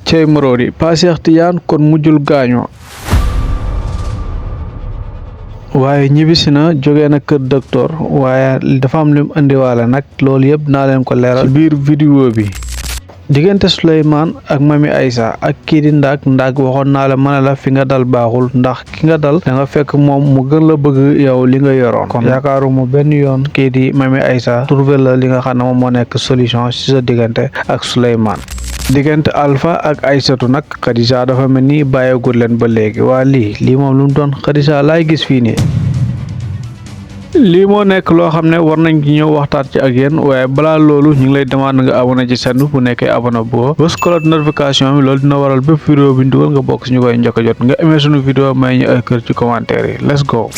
cey Marodi Pa Cheikh Tidiane kon mujjul gaañoo waaye ñibbisi na jógee na kër docteur waaye dafa am lim indiwaale nag loolu yëpp naa leen ko leeral ci biir vidéo bi. diggante Souleymane ak Mami Aïssa ak kii di Ndaak waxoon naa la mën la fi nga dal baaxul ndax ki nga dal da nga fekk moom mu gën la bëgg yow li nga yoroon kon yaakaaruma benn yoon kii di Mami Aïssa trouver la li nga xam ne moom moo nekk solution ci sa diggante ak Souleymane. diggante Alpha ak Aïssatou nag Khadija dafa mel ni bàyyeegul leen ba léegi waa lii moom lu mu doon Khadija laay gis fii nii. lii moo nekk loo xam ne war nañ ci ñëw waxtaan ci ak yéen waaye balaa loolu ñu ngi lay demande nga abonné ci chaîne bu nekkee abonné boo bës cloche de notification bi loolu dina waral bépp vidéo bi ñu dugal nga bokk si ñu koy njëkk a jot nga aimé sunu vidéo may ñu ay kër ci commentaire yi let's go.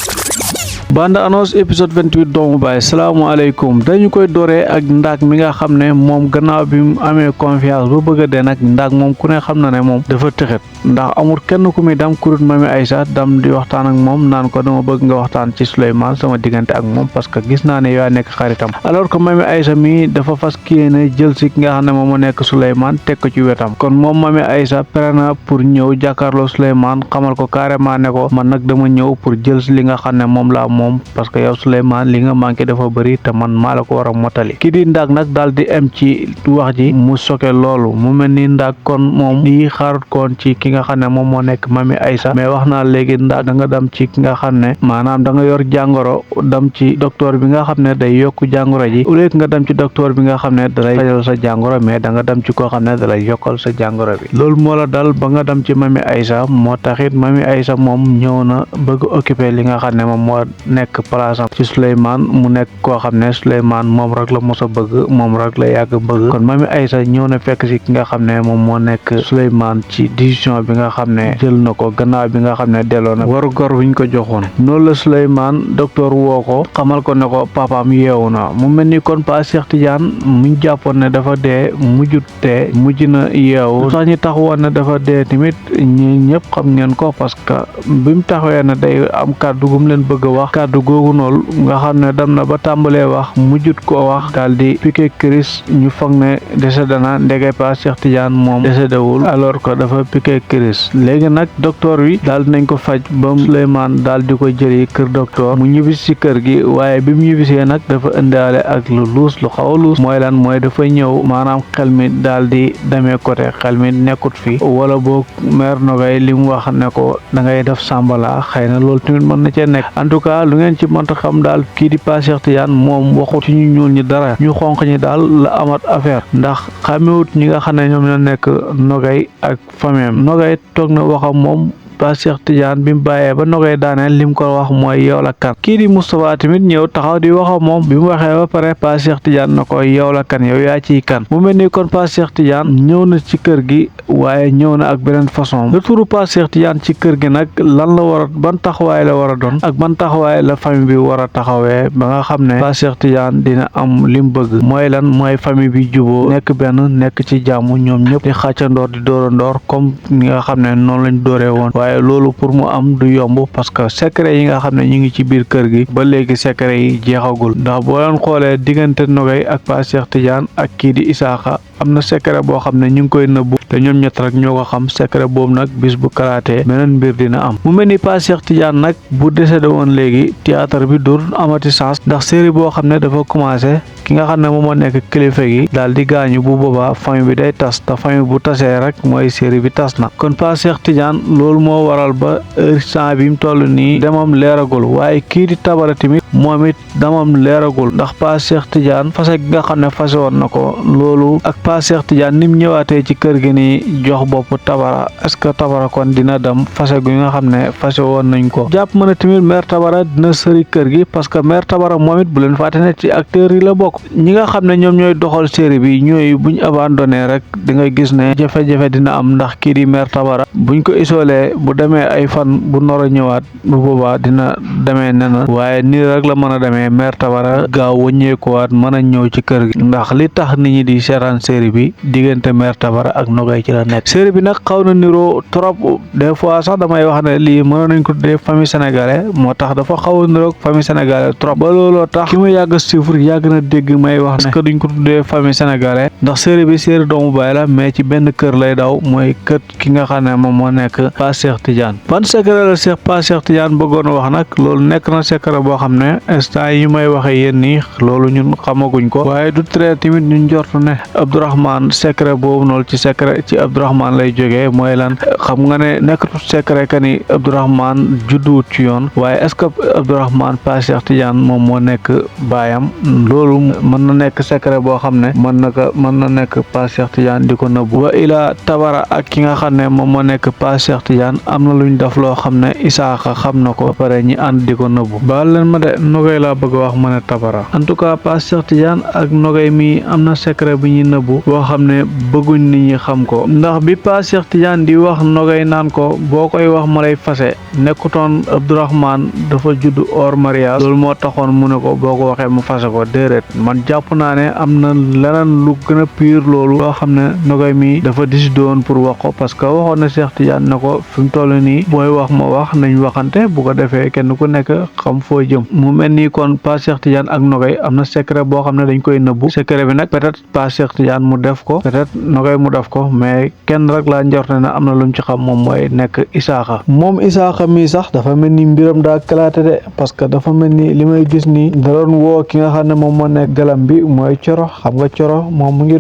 bande annonce épisode 28 doomu baay salaamaaleykum dañu koy dooree ak Ndaak mi nga xam ne moom gannaaw bi mu amee confiance ba bëgg a dee nag Ndaak moom ku ne xam na ne moom dafa tëxet ndax amul kenn ku muy dam kurut Mami Aïssa dam di waxtaan ak moom naan ko dama bëgg nga waxtaan ci Souleymane sama diggante ak moom parce que gis naa ne yaa nekk xaritam alors que Mami Aïssa mi dafa fas yéene jël si ki nga xam ne moom moo nekk Souleymane teg ko ci wetam kon moom Mami Aïssa pare na pour ñëw jàkkaarloo Souleymane xamal ko carrément ne ko man nag dama ñëw pour jël si li nga xam ne moom laa moom parce que yow Souleymane li nga manqué dafa bëri te man maa la ko war a motali kii di Ndaak nag daal di am ci wax ji mu soke loolu mu mel ni Ndaak kon moom lii xaarut koon ci ki nga xam ne moom moo nekk Mami Aïssa mais wax naa léegi Ndaak da nga dem ci ki nga xam ne maanaam da nga yor jàngoro dem ci docteur bi nga xam ne day yokk jàngoro ji au lieu nga dem ci docteur bi nga xam ne dalay fajal sa jàngoro mais da nga dem ci koo xam ne dalay yokkal sa jàngoro bi loolu moo la dal ba nga dem ci Mami Aïssa moo taxit Mami Aïssa moom ñëw na bëgg occuper li nga xam ne moom moo nekk place am ci Souleymane mu nekk koo xam ne Souleymane moom rek la mos a bëgg moom rek la yàgg bëgg kon Mami Aïssa ñëw na fekk si ki nga xam ne moom moo nekk Souleymane ci décision bi nga xam ne jël na ko gannaaw bi nga xam ne delloo na waru gor wiñ ko joxoon noonu la Souleymane docteur woo ko xamal ko ne ko papaam yeewu na mu mel ni kon Pa Cheikh Tidiane muñ jàppoon ne dafa dee mujj na yeewu sax ñi taxawoon ne dafa dee tamit ñi ñëpp xam ngeen ko parce que bi mu taxawee ne day am kàddu gum leen bëgg a wax kàddu googu noonu nga xam ne dem na ba tàmbalee wax mujjut koo wax daal di piqué crise ñu foog ne décédé na ndege Pa Cheikh Tidiane moom décédé wul alors que dafa piqué crise léegi nag docteur wi daal nañ ko faj ba Souleymane daal di ko jëri kër docteur mu ñibbisi ci kër gi waaye bi mu ñibbisee nag dafa indaale ak lu xaw a luus mooy lan mooy dafa ñëw maanaam xel mi daal di demee côté xel mi nekkut fi wala boog mère Nogay li mu wax ne ko da ngay def sàmbala xëy na loolu tamit mën na cee nekk en tout cas lu ngeen ci mënta xam daal kii di Pa Cheikh Tidiane moom waxut ci ñu ñuul ñi dara ñu xonq ñi daal la amat affaire ndax xamewut ñi nga xam ne ñoom ñoo nekk Nogay ak famem Nogay toog na waxam moom Pa Cheikh Tidiane bi mu bàyyee ba Nogay daaneel lim ko wax mooy yow la kan kii di Moustapha tamit ñëw taxaw di wax moom bi mu waxee ba pare Pa Cheikh Tidiane na ko yow la kan yow yaa ciy kan mu mel ni kon Pa Cheikh Tidiane ñëw na ci kër gi waaye ñëw na ak beneen façon retouru Pa Cheikh Tidiane ci kër gi nag lan la war a ban taxawaay la war a doon ak ban taxawaay la famille bi war a taxawee ba nga xam ne Pa Cheikh Tidiane dina am lim bëgg mooy lan mooy famille bi juboo nekk benn nekk ci jàmm ñoom ñëpp di xàccandoor di dóorandoor comme ni nga xam ne noonu lañ dóoree woon waaye loolu pour mu am du yomb parce que secret yi nga xam ne ñu ngi ci biir kër gi ba léegi secret yi jeexagul ndax boo leen xoolee diggante Nogay ak Pa Cheikh Tidiane ak kii di Isaaxa am na secret boo xam ne ñu ngi koy nëbbu te ñoom ñett rek ñoo ko xam secret boobu nag bis bu kalaatee beneen mbir dina am mu mel ni Pa Cheikh Tidiane nag bu décédé woon léegi théâtre bi dur amati sens ndax série boo xam ne dafa commencé ki nga xam ne moom moo nekk kilifa gi daal di gaañu bu boobaa famille bi day tas te famille bu tasee rek mooy série bi tas na kon Pa Cheikh Tidiane loolu moo waral ba instant bi mu toll nii demam leeragul waaye kii di Tabara tamit moom it demam leeragul ndax Pa Cheikh Tidiane fase gi nga xam ne fase woon na ko loolu ak Pa Cheikh Tidiane ni mu ñëwaatee ci kër gi nii jox bopp Tabara est-ce que Tabara kon dina dem fase gu nga xam ne fase woon nañ ko jàpp ma ne tamit mère Tabara dina sëri kër gi parce que mère Tabara moom it bu leen fàtte ne ci acteurs yi la bokk ñi nga xam ne ñoom ñooy doxal série bi ñooy buñ abandonné rek di nga gis ne jafe-jafe dina am ndax kii di mère Tabara buñ ko isolé bu demee ay fan bu nor a ñëwaat bu boobaa dina demee nena waaye nii rek la mën a demee mère Tabara gaaw wëññeekuwaat mën a ñëw ci kër gi ndax li tax nit ñi di seetaan série bi diggante mère Tabara ak Nogay ci la nekk série bi nag xaw na niroo trop des fois sax damay wax ne lii mën nañ ko tuddee famille sénégalais moo tax dafa xaw a niroog famille sénégalais trop ba looloo tax ki ma yàgg chiffre yàgg na dégg dégg may wax ne que duñ ko tuddee famille sénégalais ndax série bi série doomu baay la mais ci benn kër lay daw mooy kër ki nga xam ne moom moo nekk Pa Cheikh Tidiane. ban secret la Pa Cheikh Tidiane bëggoon a wax nag loolu nekk na secret boo xam ne instant yi may waxee yéen nii loolu ñun xamaguñ ko waaye du tere tamit ñun jortu ne Abdourahmane secret boobu noonu ci secret ci Abdourahmane lay jógee mooy lan xam nga ne nekkatu secret que ni Abdourahmane judduwut ci yoon waaye est-ce que Abdourahmane Pa Cheikh Tidiane moom moo nekk baayam loolu mën na nekk secret boo xam ne mën na nekk Pa Cheikh Tidiane di ko nëbbu wa ila tabara ak ki nga xam ne moom moo nekk Pa Cheikh Tidiane am na luñ def loo xam ne Isaaka xam na ko ba pare ñi ànd di ko nëbbu baal leen ma de Nogay laa bëgg a wax ma ne tabara en tout cas Pa Cheikh Tidiane ak Nogay mi am na secret bu ñuy nëbbu boo xam ne bëgguñ nit ñi xam ko ndax bi Pa Cheikh Tidiane di wax Nogay naan ko boo koy wax ma lay fase nekkutoon Abdourahmane dafa judd hors mariage loolu moo taxoon mu ne ko boo ko waxee mu fase ko déedéet man jàpp naa ne am na leneen lu gën a pire loolu loo xam ne Nogay mi dafa décidé woon pour wax ko parce que waxoon na Cheikh Tidiane ne ko fi mu toll nii booy wax ma wax nañ waxante bu ko defee kenn ku nekk xam foo jëm mu mel ni kon Pa Cheikh Tidiane ak Nogay am na secret boo xam ne dañ koy nëbbu secret bi nag peut-être Pa Cheikh Tidiane mu def ko peut-être Nogay mu def ko mais kenn rek laa njort ne am na lu mu ci xam moom mooy nekk Isaaka moom Isaaka mi sax dafa mel ni mbiram daa kalaate de parce que dafa mel ni li may gis ni da doon woo ki nga xam ne moom moo nekk galam bi mooy Coro xam nga Coro moom mu ngi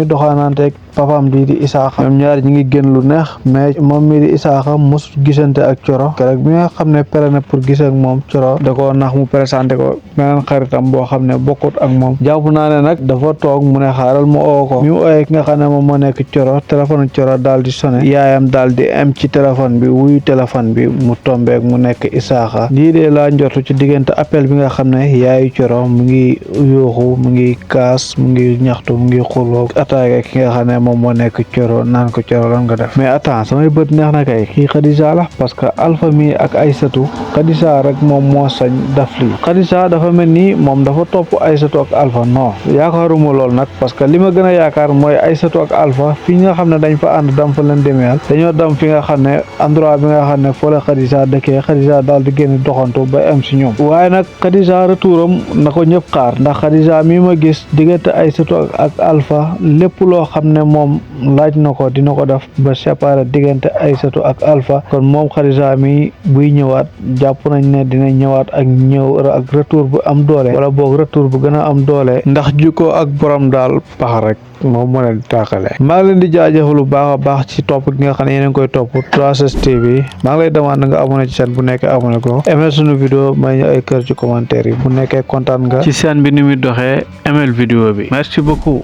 doxaananteeg papaam di Isaaka ñoom ñaar ñi ngi génn lu neex mais moom mii di Isaaka mos gisante ak Coro keroog bi nga xam ne pare na pour gis ak moom Coro da ko nax mu présenté ko beneen xaritam boo xam ne bokkut ak moom jàpp naa ne nag dafa toog mu ne xaaral mu oo ko mi mu ooyee ki nga xam ne moom moo nekk Coro téléphone Coro daal di sonné yaayam daal di am ci téléphone bi wuyu téléphone bi mu tombeek mu nekk Isaaka lii de laa njortu ci diggante appel bi nga xam ne yaayu Coro mu ngi yuuxu mu ngi kaas mu ngi ñaxtu mu ngi xuloo attaqué ki nga xam ne moom moo nekk Coro naan ko Coro lan nga def mais attends samay bët neex na kay kii Khadija la parce que Alpha mi ak Aysatu Khadija rek moom moo sañ daf lii Khadija dafa mel ni moom dafa topp Aysatu ak Alpha non yaakaaruma lool nag parce que li ma gën a yaakaar mooy Aysatu ak Alpha fi nga xam ne dañ fa ànd dam fa leen demeyal dañoo dem fi nga xam ne endroit bi nga xam ne foo la Khadija dëkkee Khadija daal di génn doxantu ba am si ñoom waaye nag Khadija retouram na ko ñëpp xaar ndax Khadija mi ma gis diggante Aysatu ak Alpha lépp loo xam ne moom laaj na ko dina ko def ba séparer diggante Aysatu ak Alpha kon moom Khadija mi buy ñëwaat jàpp nañ ne dina ñëwaat ak retour bu am doole wala boog retour bu gën a am doole ndax jikko ak borom daal pax rek moom moo leen tàqale maa ngi leen di jaajëfal lu baax a baax ci topp gi nga xam ne yéen a ngi koy topp 3STV maa ngi lay demande nga abonné ci chaîne bu nekkee abonné ko aimé suñu vidéo may ñu ay kër ci commentaire yi bu nekkee kontaan nga ci chaîne bi ni muy doxee aimé vidéo bi merci beaucoup